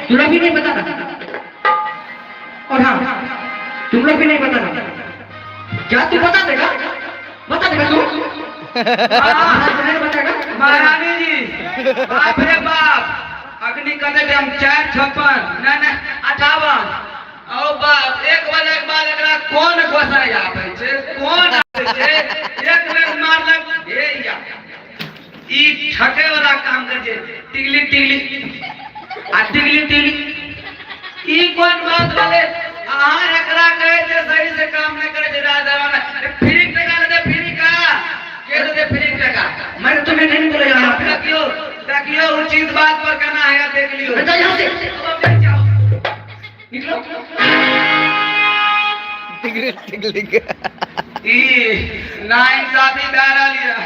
तू लोग भी नहीं बताना। और हाँ, तुम लोग भी नहीं बताना। क्या तू बता देगा? बता देगा तू? नहीं बताएगा? महारानी जी, बाप रे बाप, अग्नि कदे हम 4.56 नहीं नहीं 58। ओ बाप, एक बजे के बाद एकरा कोन गोसाई आबै छै, कोन आबै छै? एक बेर मारलक हे या, ई ठके वाला काम करै छै। टिगली टिगली आ टिगली टिगली, ई कोन बात भेलै? अहाँ एकरा कहै छै सही से काम नहि करै छै। राज दरबार फ्री टका देते, फ्री का के देते फ्री टका? मैंने तुम्हें नहीं बोला यहाँ पे। देखियो देखियो, उचित बात पर केना है, देख लियो। जाओ यहाँ से, जाओ। निकलो। टिकली टिकली। ई नाइंसाफी भए रहल यऽ।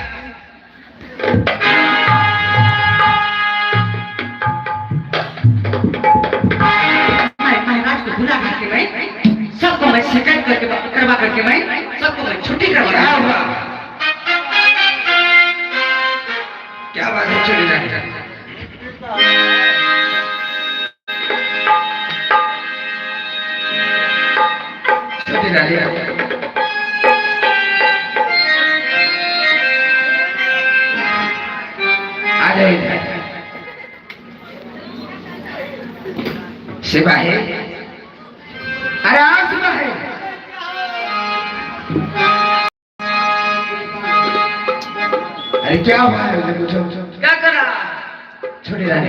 मैं महाराज को बुला करके मैं सबको मैं शिकायत करके करवा करके मैं सबको मैं छुट्टी करवा। क्या हुआ? क्या बात है? चली जाए। छोटी रानी, आ जाओ इधर। सिपाही, अरे आओ सिपाही। अरे क्या हुआ है उधर? पूछो। क्या करा? छोटी रानी।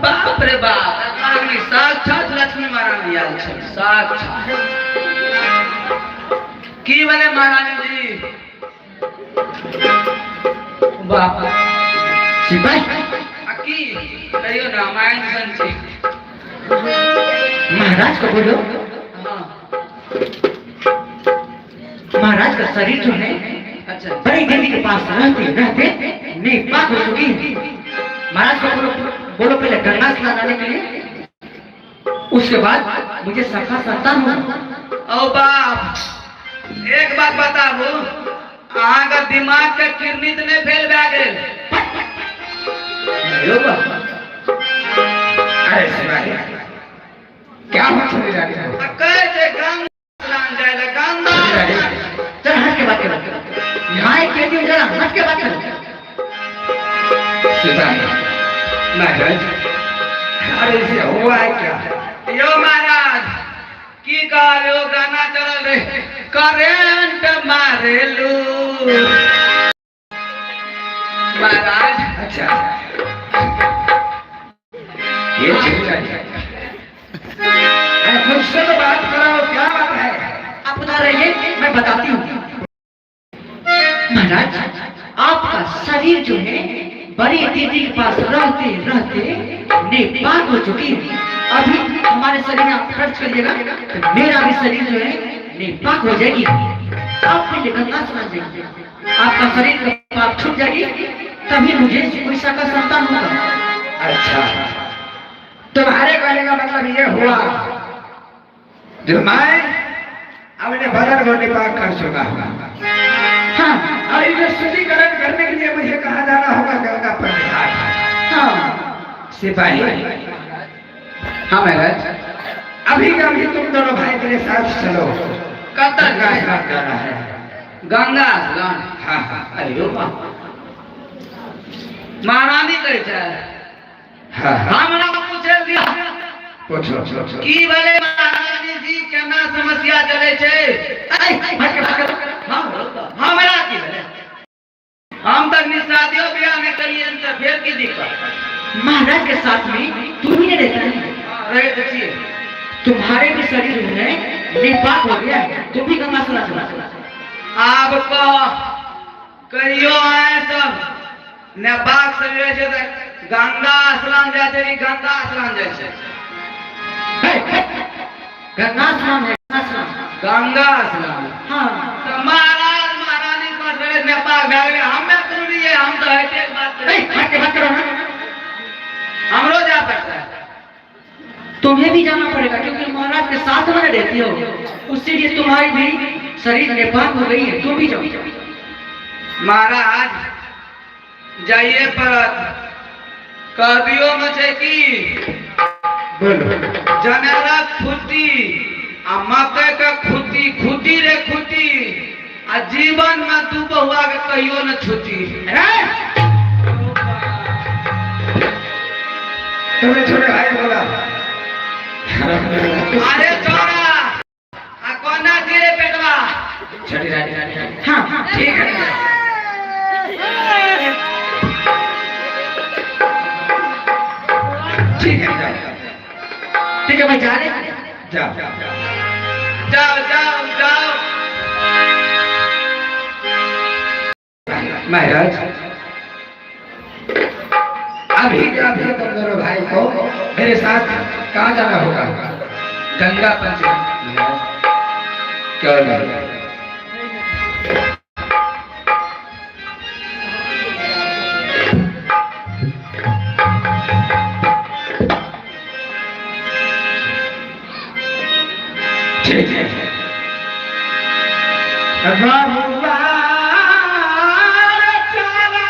बाप रे बाप, अग्नि साक्षात लक्ष्मी महारानी आयल छै साक्षात। की भेलै महारानी जी? बाप। सिपाही। आ की कहियो ना, माइन सन छी। महाराज को बोलो। हाँ। महाराज का शरीर जो है, अच्छा। बड़ी देवी के पास रहते रहते नापाक हो चुकी है। महाराज को बोलो, बोलो पहले गंगा स्नान आने के लिए, उसके बाद मुझे सखा संतान होगा। ओ बाप, एक बात बताबू, अहाँके दिमाग के किडनी तऽ नहि फेल भए गेल? यो बाप। अरे सिपाही, क्या हुआ छोटी रानी को? आ कहै छै गंगा स्नान जाय लए, गंगा स्नान। जरा हट के बात करो। My कहती हूँ, जरा हट के बात करो। सिपाही, महाराज, अरे इसे हुआ है क्या? यो महाराज, की कहलियो, गाना चलल रहे, करेंट मारेलू महाराज। अच्छा, ये छोटी रानी, अरे मुझसे तो बात कराओ, क्या बात है? आप उधर रहिए, मैं बताती हूँ। महाराज, आपका शरीर जो है बड़ी दीदी के पास रहते रहते नापाक हो चुकी है। अभी हमारे शरीर में आप खर्च करिएगा तो मेरा भी शरीर जो है नापाक हो जाएगी। आप पहले गंगा स्नान जाएंगे, आपका शरीर का पाप छूट जाएगी, तभी मुझे कोई का संतान होगा। अच्छा, तुम्हारे कहने का मतलब ये हुआ जो मैं अपने बदन को निपाक कर चुका हूँ। हाँ। और इसे शुद्धिकरण करने के लिए मुझे कहा जाना होगा? गंगा पर घाट। हाँ। सिपाही। हाँ महाराज। अभी का अभी तुम दोनों भाई मेरे साथ चलो। कतऽ? गंगा स्नान जाना है। गंगा स्नान? हाँ हाँ। अरे बाप, महारानी कहै छै। हाँ हाँ। हमरा पूछे दिया। पूछो पूछो। की भेलै महारानी जी, केना समस्या चलै छै? ऐ, हट के बात करो। हाँ, हमरा की भेलै? हम तऽ शादियो बियाह नहि करियै तऽ फेर की दिक्कत? महाराज के साथ में तू ही नहीं रहता है? रहै तऽ छियै। तुम्हारे भी शरीर में नापाक हो गया है, तुम भी गंगा स्नान चलो। आब कह, कहियो आए सब नेपाक शरीर रहै छै तऽ गंगा स्नान जाइ छै कि गंगा स्नान जाइ छै? हे, हे, गंगा स्नान है, गंगा स्नान। गंगा स्नान। हाँ। तऽ महाराज महारानी पास रहै नेपाक भए गेलै, हमे कोनो नहीं, हम तऽ होइते बात ऐ, करै। हट के बात करो ना। हमरो जाय पड़तै? तुम्हें भी जाना पड़ेगा, क्योंकि महाराज के साथ में रहती हो, उससे लिए तुम्हारी भी शरीर नापाक हो गई है, तुम भी जाओ। महाराज, जाइए पड़त। कहबियो में छै कि बोलो। जनेरक खुट्टी आ मकई के खुट्टी, खुट्टी रे खुट्टी, आ जीवन में दू बहुआ के कहियो न छुट्टी। तुमने छोटे भाई को बोला। अरे छोरा, आ कोना गिरे पेटवा। छोटी रानी। हाँ। ठीक है। ठीक है, जाओ। ठीक है भाई, जा रहे हैं। जाओ। जाओ जाओ जाओ। महाराज, अभी के अभी तुम दोनों भाई को मेरे साथ कहाँ जाना होगा? गंगा पंचमी। महाराज, क्यों नहीं? ठीक है। बाबूआ चला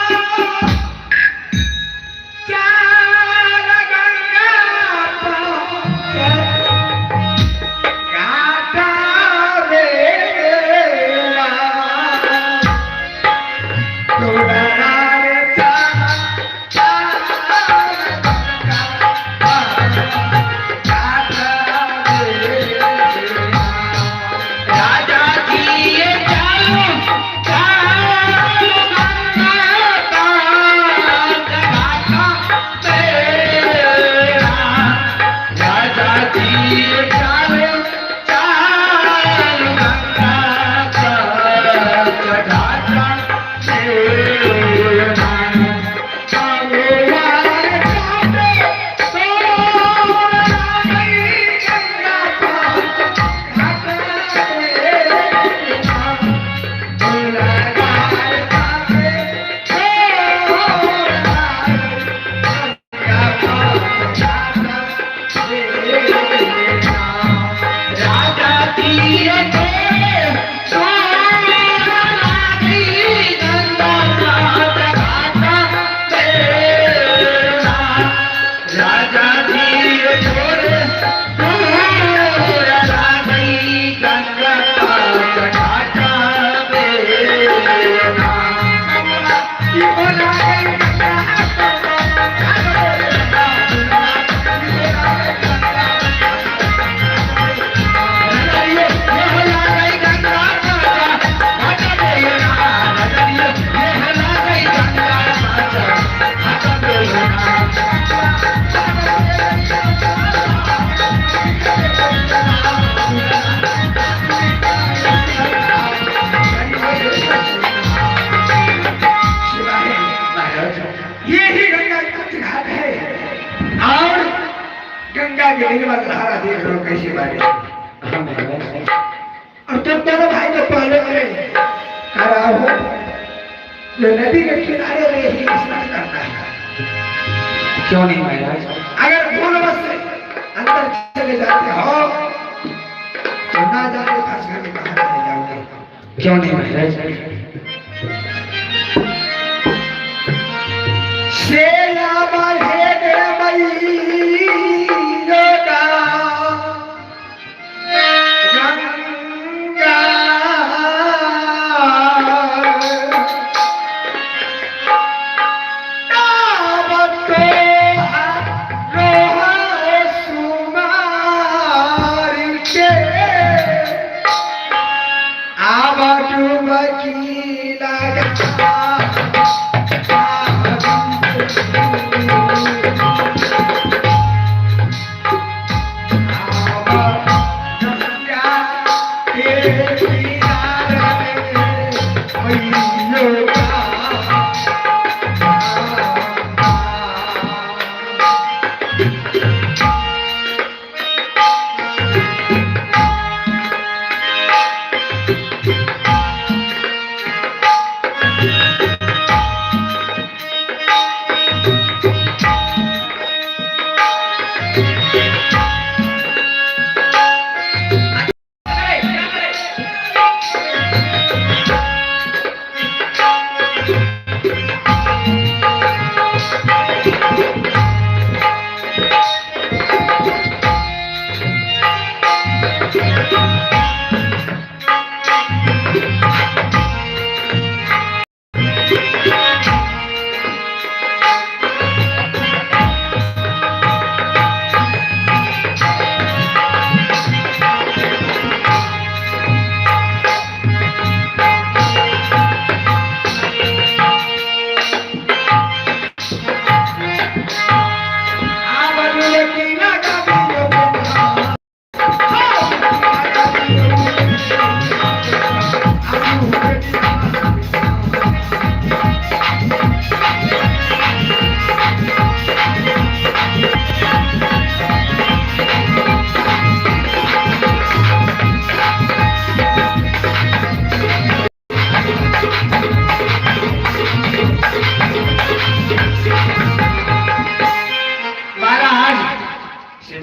चार गंगा घाटा मेरा दुलार चार गंगा घाटा मेरा। राजा जी ये चालू चालू गंगा घाटा तेरा। राजा जी ये चालू चालू गंगा घाटा तेरा। चालू घाटे गंगा घाटा मेरा। दुलार घाटे गंगा घाटा मेरा। राजा जी ये गंगा घाटा तेरा। राजा जी ये छोरे गंगा घाटा तेरा। शिवाय महाराज, ये ही गंगा का घाट है और गंगा की निर्मल धारा देख लो कैसी बारिश। हाँ महाराज। और तुम दोनों भाई तो पहले में कह रहा हो जो नदी के किनारे में ही स्नान करना है। क्यों नहीं महाराज? अगर भूलवश से अंदर चले जाते हो तो ना जाने फंस कर कहाँ चले जाओगे। क्यों नहीं महाराज? सेला बाहे मैया गंगा सुमार के आब डुबकी।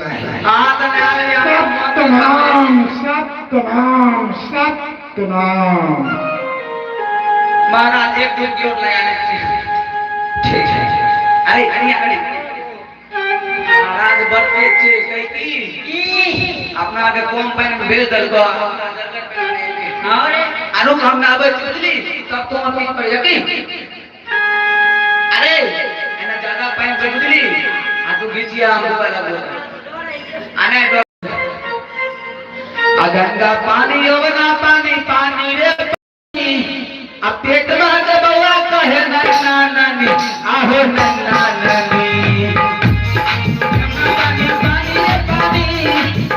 सिपाही। अहाँ तऽ नहि आबै सत्यनाम सत्यनाम सत्यनाम। महाराज, एक डुबकी और लगा लेते हैं। ठीक है। अरे अरे अरे, महाराज बड़ तेज छै। कहै की की? अपना के कम पानि में भेज देलको। और आरो हम ना आबै छी, बुझली? तब तुम अपनी पर यकीन। अरे एना ज्यादा पानि में, बुझली, आ तू घिचिया, हम डूबा लगो आने। आ गंगा पानी, यमुना पानी, पानी रे पानी, आ पेट में के बउआ कहे नन्ना नन्नी, आहो नन्ना नन्नी। पानी पानी रे पानी,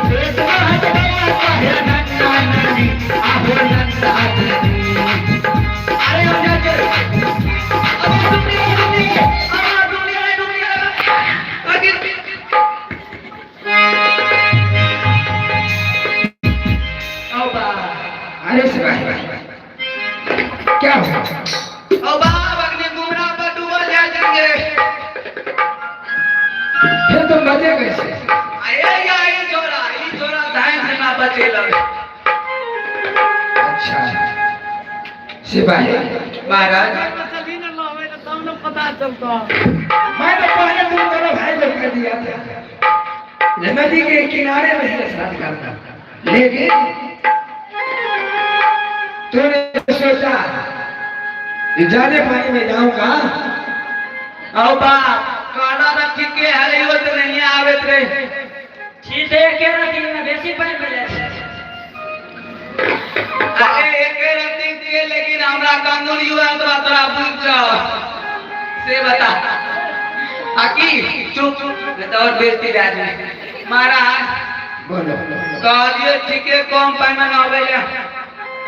पेट में के बउआ कहे नन्ना नन्नी, आहो नन्ना नन्नी। अरे हम जाके अबे डुबली डुबली, अबे डुबली, अरे डुबली, अरे ओ बा। अरे सिपाही, क्या हुआ? ओ बाप, अग्नि गुमरा पर डूबल जाय जाएंगे। फिर तुम बचे कैसे? अरे या, ई छोरा धान से ना बचे लगे। अच्छा सिपाही। महाराज। मैं तो पहले तुम दोनों भाई को कह दिया था, ये नदी के किनारे में ही स्नान करना, लेकिन तूने सोचा कि ज्यादा पानी में जाऊंगा। ओ बाप, कहना तो ठीक है, अरे यो तो नहीं आवेत रे। छी से एके रति में बेसी पानि में जाइ छै। अरे एके रत्ती दिए, लेकिन हमरा कानून युवा तोरा तोरा बुझ से बता आकी चुप, नहीं तो और बेइज्जती भए जाए महाराज। बोलो। कहलिए ठीके, कम पानि में नहबै ले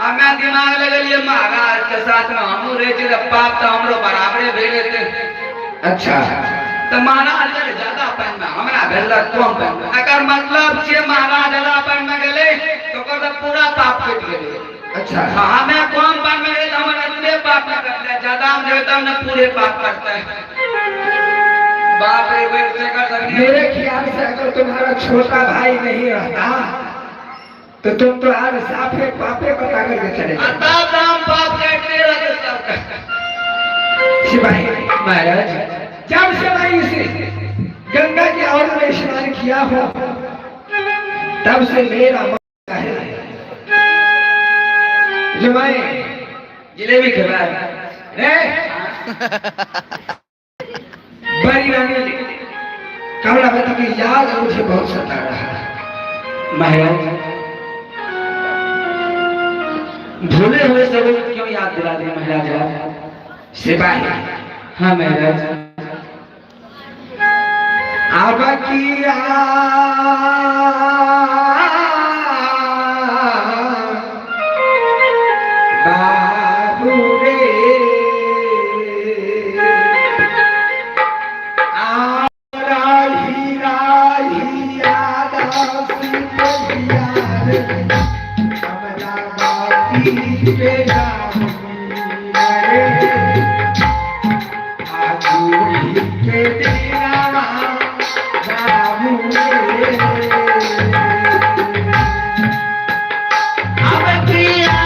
हमे दिमाग लगेलिए, महाराज के साथ में हमहूँ रहै छियै तऽ पाप तऽ हमरो बराबरे भेल हेतै। तऽ महाराज गेलै ज्यादा पानि में, हमरा भेजलक कम पानि में। एकर मतलब छियै, महाराज ज्यादा पानि में गेलै तऽ ओकर तऽ पूरा पाप कटि गेलै। हाँ, हमे कम पानि में गेलै तऽ हमर एतबे पाप नहि कटलै। ज्यादा में जेबै तब ने पूरे पाप कटतै। बाप रे, बैठ से कर सकने। मेरे ख्याल से अगर तुम्हारा छोटा भाई नहीं रहता तो तुम तो आज साफे पापे बता करके चले आ जाते। तब हम पाप काटते रहते सबका। सिपाही। महाराज। जब से मैं इस गंगा के और में स्नान किया हो, तब से मेरा मन है जो मैं जिलेबी खेबै? रे, बड़ी रानी कमलावती की याद मुझे बहुत सता रहा है। महाराज, भूले हुए सबको क्यों याद दिला दिया महाराज आप? सिपाही। हाँ महाराज। अब किया बाबू रे आ राही राही याद रे कमलावती के रे आगू के दिनावा बाबू रे अब किया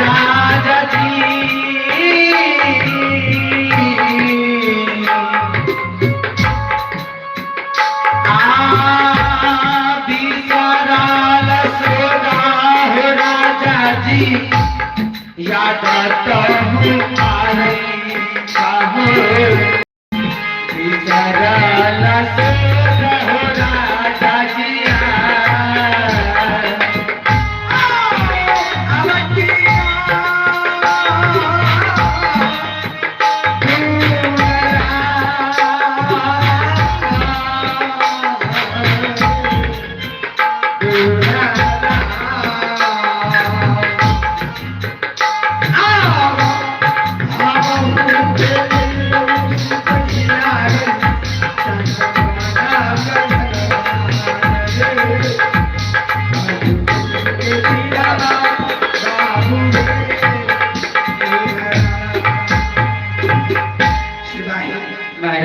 राजा जी आ बिसरल सोना हो राजा जी, याद तहु आरई हो, बिसरल सोना हो राजा जी। अब किया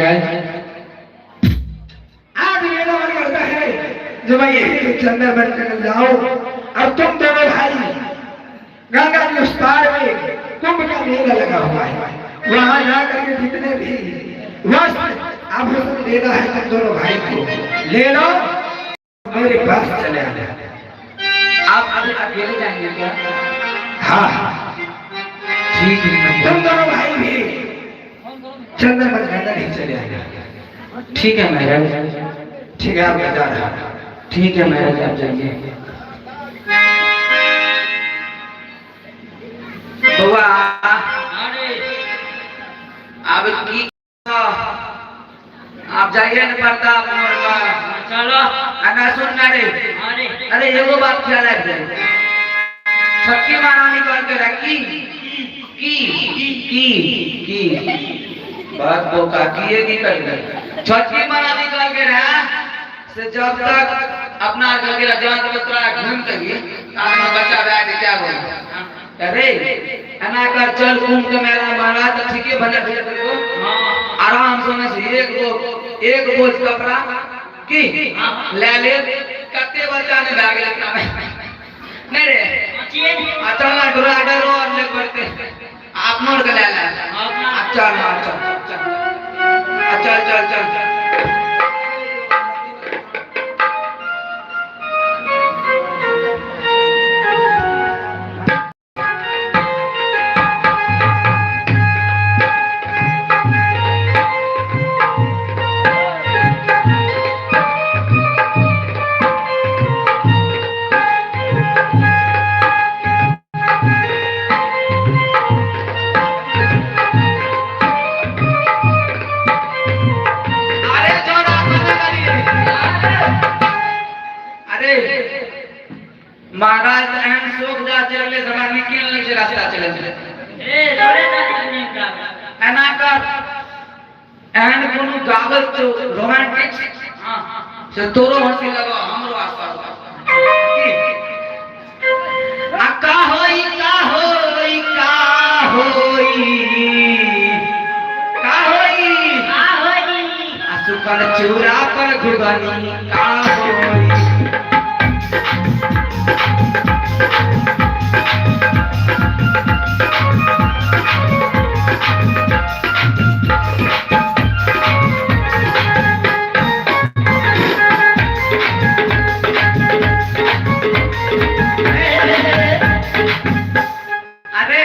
महाराज। आज मेरा मन करता है जो मैं यही चंदनवन चल जाऊं और तुम दोनों भाई गंगा के उस पार में कुंभ का मेला लगा हुआ है, वहां जा करके जितने भी वस्त्र आभूषण लेना है तुम दोनों भाई को ले लो, मेरे पास चले आना। आप अभी अकेले जाएंगे क्या? हाँ ठीक है। तुम दोनों भाई भी चंदनवन गंगा ही चले आना। ठीक है महाराज। ठीक है, आप मैं जा रहा हूँ। ठीक है महाराज, आप जाइए। बउआ अब की आप जाइए न प्रताप मोर का। चलो। अना सुन ना रे। अरे अरे एगो बात ख्याल रख दे, छक्की महारानी कह के रखी की की की बात बोका किए की कर दे। छक्की महारानी कह के रहा से जब तक अपना घर के जान के तोरा घूम के भी अपना बच्चा बैठ क्या हो। अरे अना कर चल घूम के मेरा महाराज तो ठीक है भले भले को आराम से ना से एक बोझ कपड़ा की ले ले कते बच्चा ने भाग ले नहीं रे। अच्छा ना डरा डरो और ले पड़ते आप मोड़ के ले ले। अच्छा ना अच्छा चल चल चल चल। महाराज एहन शोक जा चले हमरा निकल नहीं छै रास्ता चले एना कर एहन कोनो गावत छौ रोमांटिक से तोरो हंसी लगो हमरो आसपास आ का होई का होई का होई का होई आ सुकल चूरा पर घुगनी का होई। अरे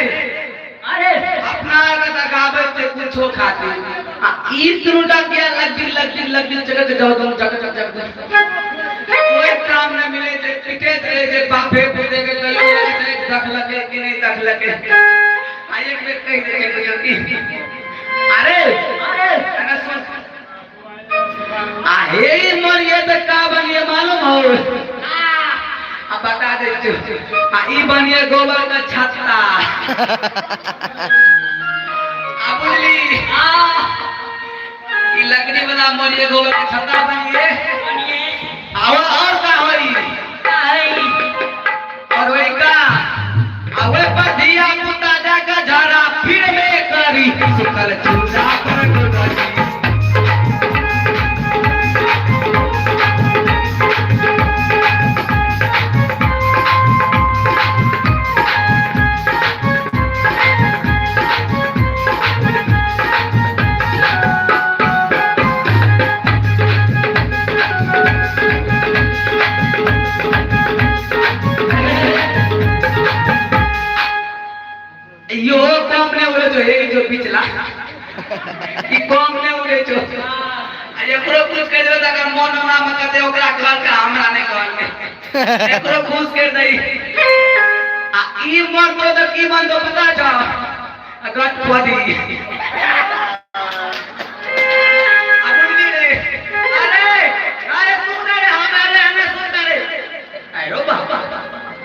अपना कुछो खाती ई त्रुटा किया लग लग लग जगह जाओ तुम जगह जगह कोई काम न मिले जे पिटे रहे जे बापे पुते के कहियो देख लगे कि नहीं देख लगे आ एक बेर कह दे के की अरे अरे अरे सुन आ हे मरिए त का बनिए मालूम हो अब बता दे तू आ ई बनिए गोबर का छत्ता आ बुझली ई लकड़ी वाला मरिए गोबर का छत्ता बनिए और का होई और वही का आवे पर दिया पुता जाका झाड़ा फिर में करी सुकल चूड़ा पर गुदरी। यो कम ने उड़े जो हे जो पिछला ई कम ने उड़े जो आ एकरो कुछ कह देबे त अगर मन ओना में कहते ओकरा कहल के हमरा नहीं कहल के एकरो खुश कर दई आ ई मर तो त की बन दो पता छ आ गट पदी आ बुझली रे। अरे अरे सुन रे हम अरे हमें सुन रे अरे बाबा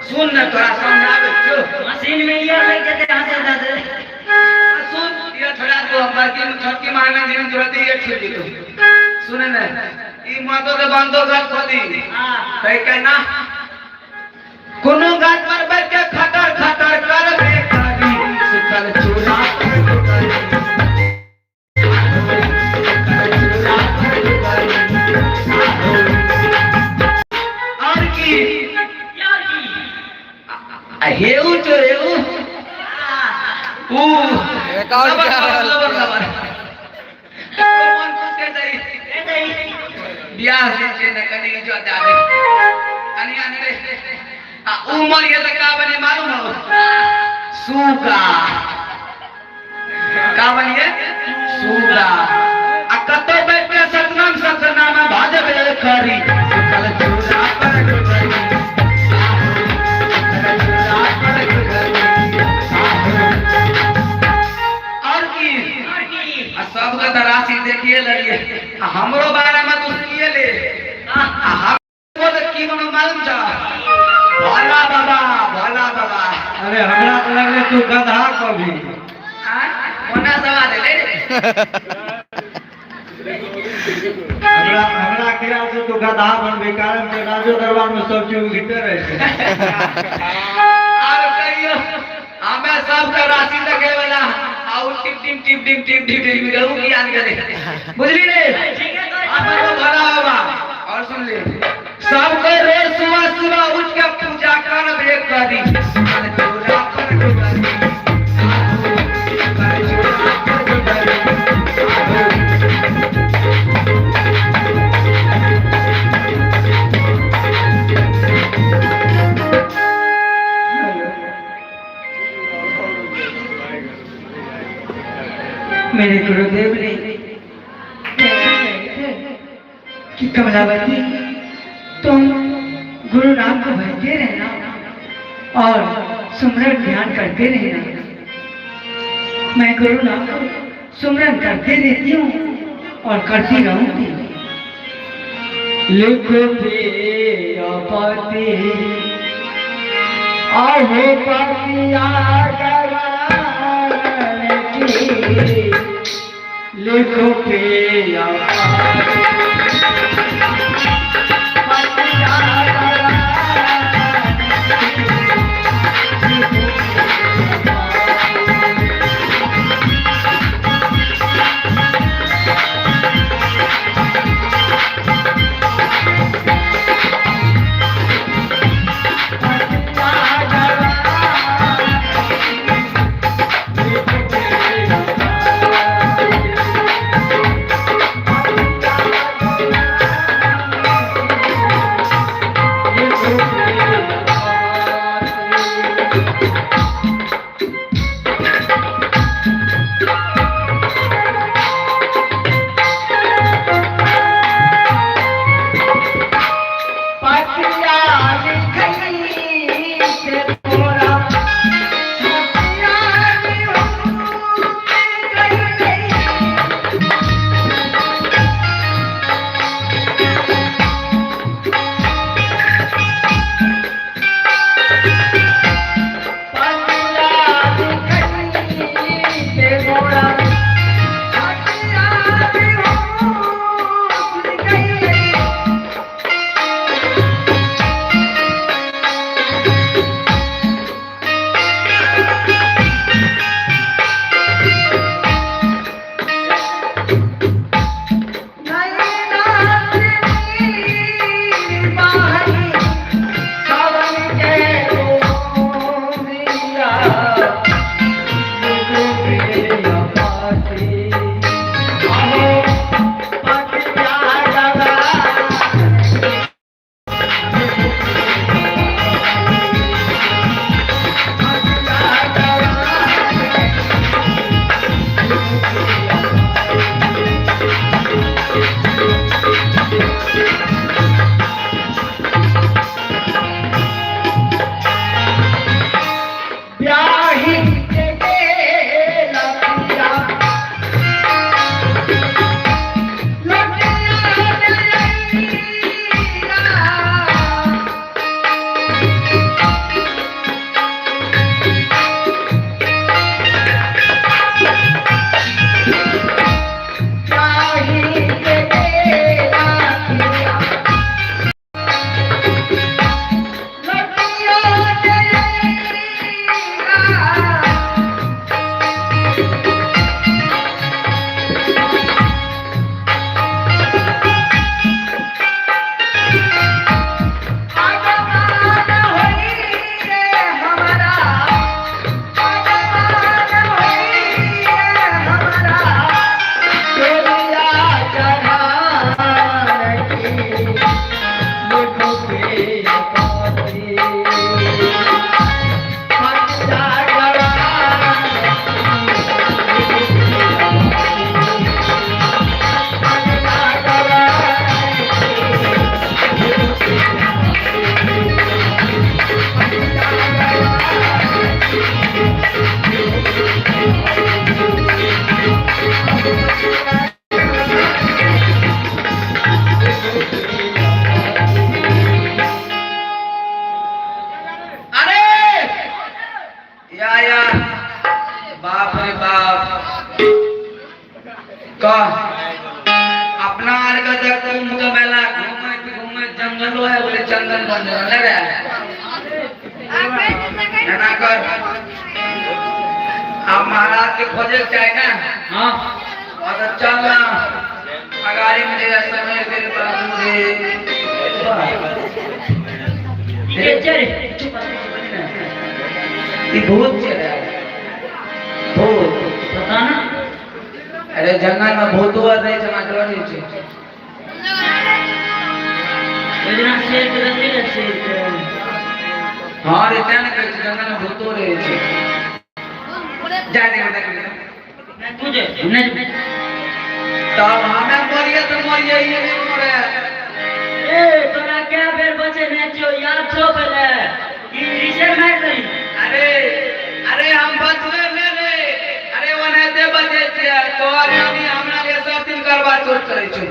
सुन न तोरा समझाबे छो मशीन में ये लग जाते हंसे दादे सुन ये थोड़ा तो बाकी छोटकी मांगना जीवन तुरंत ये छूट दी सुने न ई मातो के बांधो गात खोदी कह के ना कोनो गात पर बैठ के खटर खटर करबे करी सुतल चूड़ा पर सुतल बियाह जे छै ने कनि इज्जत दए दे कनिया ने रे आ उमर ये तऽ का बने मालूम हो सूगा का बनिए सूगा आ कतौ बैठ के सतनाम सतनाम भाजबे करी सुखल चूड़ा पर गुजरी सुखल चूड़ा पर गुजरी और की आ सबके तऽ राशि देखिए लगिए आ हमरो बारे में तू सुनिए ले आ हमरो तऽ की बनो मालूम छ भोला बाबा भोला बाबा। अरे हमरा तऽ लगलै तू गधा कभी। कोना सवाल एलै रे? हमरा हमरा ख्याल से तू गधा बनबे, कारण कि राजो दरबार में सब चीज उगिते रहै छै। आर कहियो हमें सबके राशि देखे वाला आ उ tip tip tip tip tip tip tip रहू की याद करे बुझली रे? अपन वो भोला बाबा। और सुन ले सबके रोज सुबह सुबह उठ के पूजा करबे करी चूड़ा पर गुजरी चूड़ा पर गुजरी। मेरे गुरुदेव ने कहे थे कि कमलावती तुम गुरु नाम को भजते रहना और सुमरन ध्यान करते रहना। मैं गुरु नाम को सुमरन करते रहती हूँ और करती रहूंगी। लिख पति आहो पतिया गवान की, लिखो पिया पतिया गवान की। कह अपना आर के तऽ कुंभ के मेला घूमैत घूमैत जंगलो है बोले चंदन बन नहीं रे एना कर अब महाराज के खोजे के चाही ना। हाँ। और तो चल ना अगाड़ी में जे समय के बाबू रे। ये चल। चुप ई भूत छै रे, भूत। पता ना। अरे जंगल में भूतो आर रहै छै, हमरा डर होइ छै। योजना शेर के रखी रे शेर के। हाँ रे, तें ने कहै छी जंगल में भूतो रहै छै। जा दे देख ले। तू जे नहीं। तब हमे मरिए तऽ मरिए, ई नहि मरे। ए तोरा क्या बेर बचे ने छो याद छो पहले ई रिसेट मार करी। अरे अरे हम बचबे नहि रे। अरे ओनाहिते बचै छियै। तोहर नानी हमरा लिए सब दिन करवा चौथ करै छै,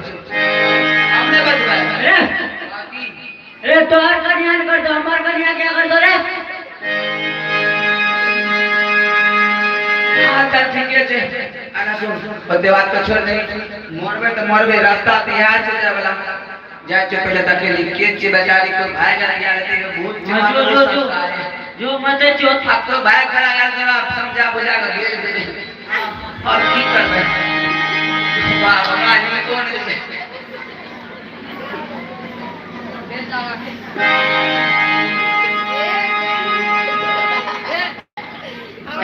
हम नहि बचबै। अरे बाकी अरे तोहर कन्या कर दो, हमार कन्या क्या कर दो रे? अच्छा ठीके छै। आना सुन, ओते बात के छोड़ नहीं, मरबे तऽ मरबे, रास्ता तऽ इएह छै जाय वाला। जाइ छै पहिले तकेली के छियै बेचारी, कोई भाई खड़ा गया रहते भूत छै। हाँ, जो जो जो जो मत जो। अब तो भाई खड़ा गया, जरा समझा बुझा के भेज दे और की करबै। वाह हमरा हिम्मत कोन छै।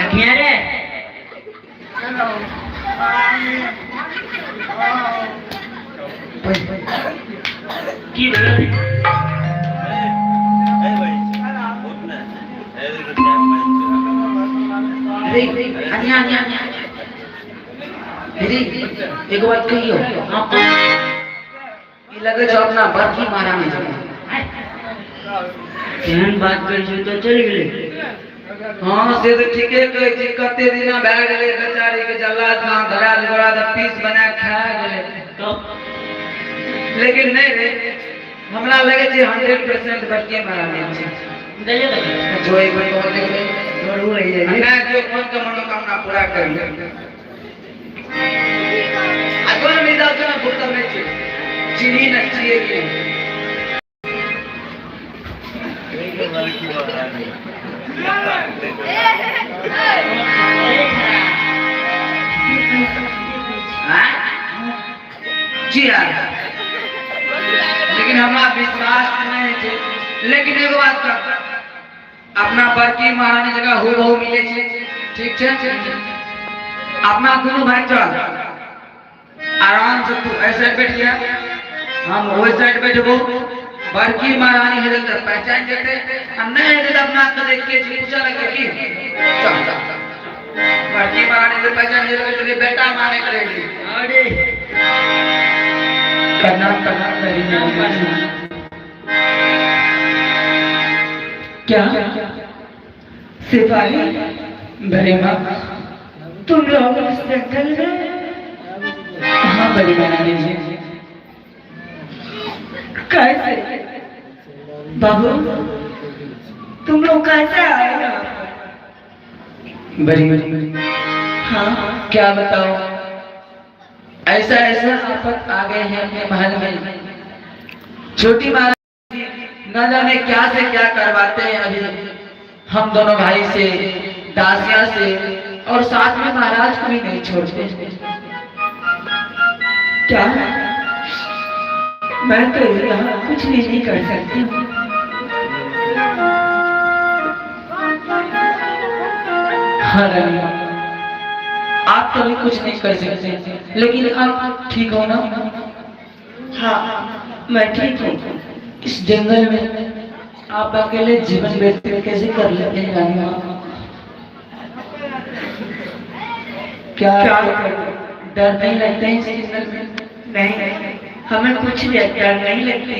अखियां रे। की भेलो रे? अरे अन्या अन्या अन्या अरे एगो बात कहियो? हाँ। ई लगै छै अपना बड़की महारानी छै। केहन बात करै छै तो चलि गेलै। हाँ से तऽ ठीके कहै छी, कते दिना भए गेलै बेचारी के जल्लाद गाँव धरा गोरा तऽ पीस बना के खा गेलै। तो लेकिन नहीं रे, हमरा लगै छै 100% बड़की महारानी छै। दैये लगे। जो एक बेर कौन देख ले। जरूर है ये। नहीं जो कौन के मनोकामना पूरा कर ले। आ कोन मिजाज छै ना भूत नहीं छै चिन्ही न छियै कि नहीं। हाँ? जी हाँ, लेकिन हमरा विश्वास नहीं छै। लेकिन एगो बात कर, अपना बड़की महारानी जगह हो बहु मिले छै, ठीक छै? अपना दोनों भाई चल आराम से, तू ऐसे साइड बैठ गया, हम ओहि साइड बैठबो। बड़की महारानी हेतै तऽ पहचान जेतै आ नहि हेतै तऽ अपना के देख के पूछा लगे की। चल चल, बड़की महारानी से पहचान जेतै तो बेटा माने करेगी। अरे प्रणाम प्रणाम मेरी महारानी। क्या सिपाही। बड़ी माँ। तुम लोग इस जंगल में? हाँ बड़ी महारानी जी। कैसे बाबू, तुम लोग कैसे आए यहाँ पर? बड़ी बड़ी हाँ। क्या बताओ, ऐसा ऐसा आफत आ गए हैं अपने महल में। छोटी महारानी न जाने क्या से क्या करवाते हैं अभी हम दोनों भाई से, दासिया से और साथ में महाराज को भी नहीं छोड़ते। क्या मैं तो यहाँ कुछ भी नहीं कर सकती हूँ। हाँ रानी, आप तो अभी कुछ नहीं कर सकते, लेकिन आप ठीक हो ना? हाँ, मैं ठीक हूँ। इस जंगल में आप अकेले जीवन व्यतीत कैसे कर लेते हैं रानी माँ? क्या क्या आपको करूं? डर नहीं लगता है इस जंगल में? नहीं, हमें कुछ भी डर नहीं लगती।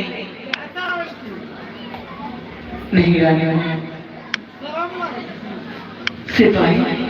नहीं रानी माँ। सिपाही।